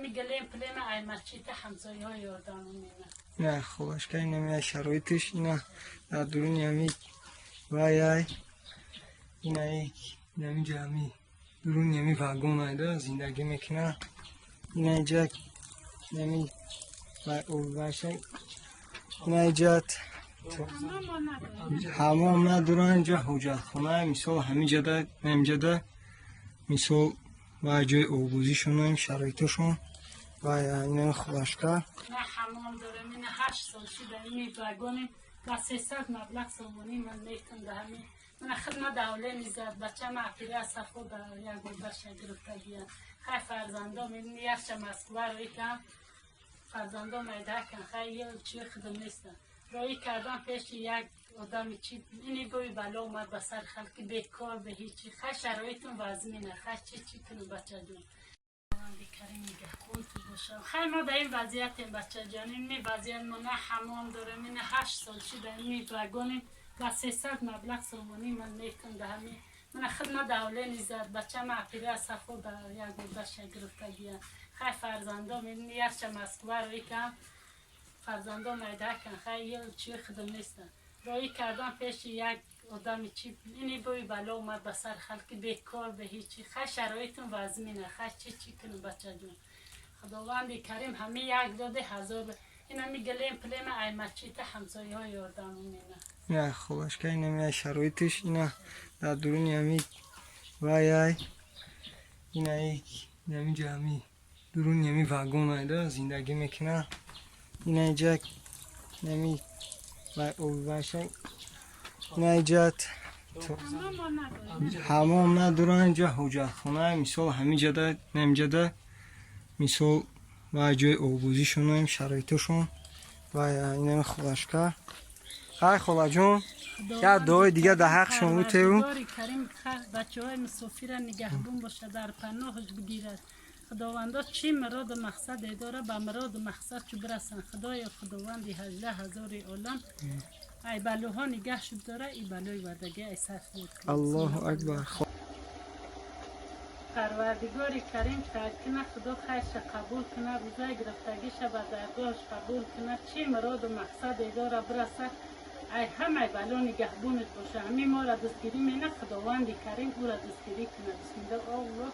Ин гилем пилем ай масҷид ҳамсояҳо ёрдам мена. Не, холашка, ина шароитиш, ина дар дуруни ҳами вай, ина инамиҷа ҳами дуруни ҳами вагон айда зиндагӣ мекунад. Ина иҷа инами вайша, ина иҷа ҳамом надоранд, инҷа ҳоҷатхона, мисол, ҳамиҷада, инамиҷада, мисол, ва ҷои обозишонам, шароитошон ва ина, холашка. На ҳамом дорем, ина 8 сол шуда ини вагонем, ба 300 маблағ сомонӣ ман метам да ҳамин. Мана хидмат давлени зад, бачама апира сафо да як гурбаша гирифтагия. Хай, фарзандом якча Москва рӯй кам, фарзандом айдакан, хай, чи хидм неста. Роӣ кардан пеши як одами чи, ини бӯи бало омад ба сари халқи бекор, бе ҳичи. Хай, шароитум вазмина, хай, чи чӣ кунам, бачаҷон? Карим нигаҳбон ту бошам. Хай, мо дар ин вазъиятем, бачаҷон, ин вазъият, мо на ҳамом дорем, ина 8 сол шуда ини вагонем, ба 300 маблағ сомонӣ ман метам да ҳамин. Мана хидмат давлени зад, бачама апира сафо да як гурбаша гирифтагия. Хай, фарзандом якча Москва рӯй кам, фарзандом айдакан, хай, чи хидм неста. Роӣ кардан пеши як одами чи, ини бӯи бало омад ба сари халқи бекор, бе ҳичи. Хай, шароитум вазмина, хай, чи чӣ кунам, бачаҷон? Худованди Карим ҳами як доде ҳазор. Ин ҳами гилем пилем ай масҷид ҳамсояҳо ёрдам мена. Не, холашка, ина шароитиш, ина дар дуруни ҳами вай, ина инамиҷа ҳами дуруни ҳами вагон айда зиндагӣ мекунад. Ина иҷа инами вайша, ина иҷа ҳамом надоранд, инҷа ҳоҷатхона, мисол, ҳамиҷада, инамиҷада, мисол, ва ҷои обозишонам, шароитошон ва ина, холашка. Хай, холаҷон, як дуои дига дар ҳаққшон бутеву. Карим бачаҳои мусофира нигаҳбон бошад, дар паноҳаш бигирад. Худовандо, чӣ муроду мақсаде дора, ба муроду мақсад чу бирасанд. Худоё, худованди 18 000 олам, ай балоҳо нигаҳ шуд дора, и балои вардагӣ ай сарф. Аллоҳу акбар. Парвардигори Карим кна, Худо хайрша қабул куна, рӯзаи гирифтагиша ба даргоҳаш қабул куна, чӣ муроду мақсаде дора, бираса, ай ҳамаи бало нигаҳбонат боша. Ҳамин моро дастгирӣ мена, Худованди Карим ӯро дастгирӣ куна. Бисмилла, Аллоҳ.